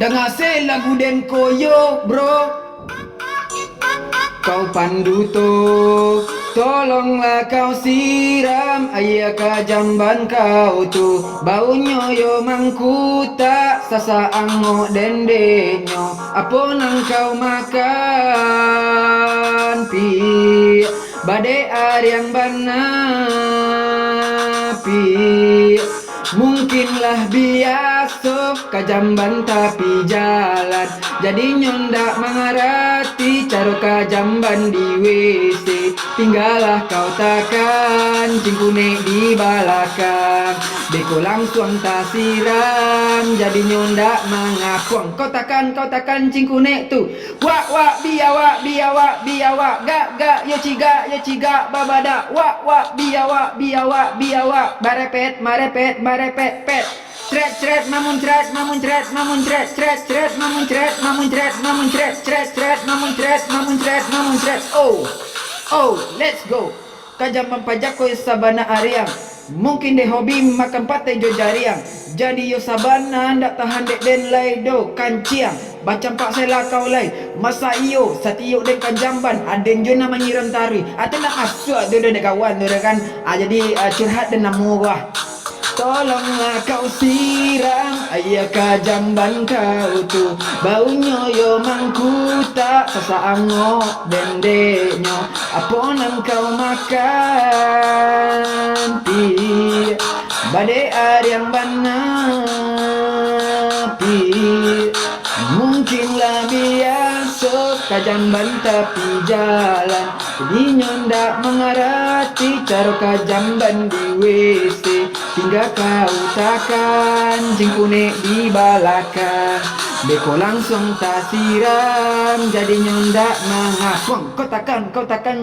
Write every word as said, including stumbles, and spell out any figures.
Danga se lagu den ko yo, bro. Kau pandu tu, tolonglah kau siram aia ka jamban kau tu. Baunyo yo mangkutak, sasak angok dendeknyo. Apo nan kau makan, Pi? Badek ariang bana, Pi. Mungkin lah biaso ka jamban tapi jalan, jadinyo ndak mangarati caro ka jamban di W C. Tinggalah kau takan cingkunek di balakang, beko langsuang tasiram, jadinyo ndak mangapuang. Kau takan, kau takan cingkunek tu. Wak, wak, biawak, biawak, biawak, gak, gak, yo cigak, yo cigak, babadak. Wak, wak, biawak, biawak, biawak, barepet, marepet, marepet, pet. Cret, cret, mamuncret, mamuncret, mamuncret, cret, cret, mamuncret, mamuncret, mamuncret, cret, cret, mamuncret, mamuncret, mamuncret. Oh, oh, let's go. Ka jamban pajakoi sabana ariang, mungkin dek hobi makan patai jo jariang. Jadi yo sabana ndak tahan dek den lai do kanciang. Bacampak se lah kau lai, masa iyo satiok den ka jamban, aden jo nan manyiram taruih. Atau nak masuak tu dek kawan tu kan. Ah, jadi, ah, curhat den namo ko ah. Tolonglah kau siram aia ka jamban kau tu. Baunyo yo mangkutak, sasak angok dendeknyo. Apo nan kau makan, Pi? Badek ariang bana, Pi. Mungkin lah biaso ka jamban tapi jalan, jadinyo ndak mangarati caro ka jamban di W C. Tingga kau takan cingkunek di balakang, beko langsuang tasiram, jadinyo ndak mangapuang. Kau takan, kau takan.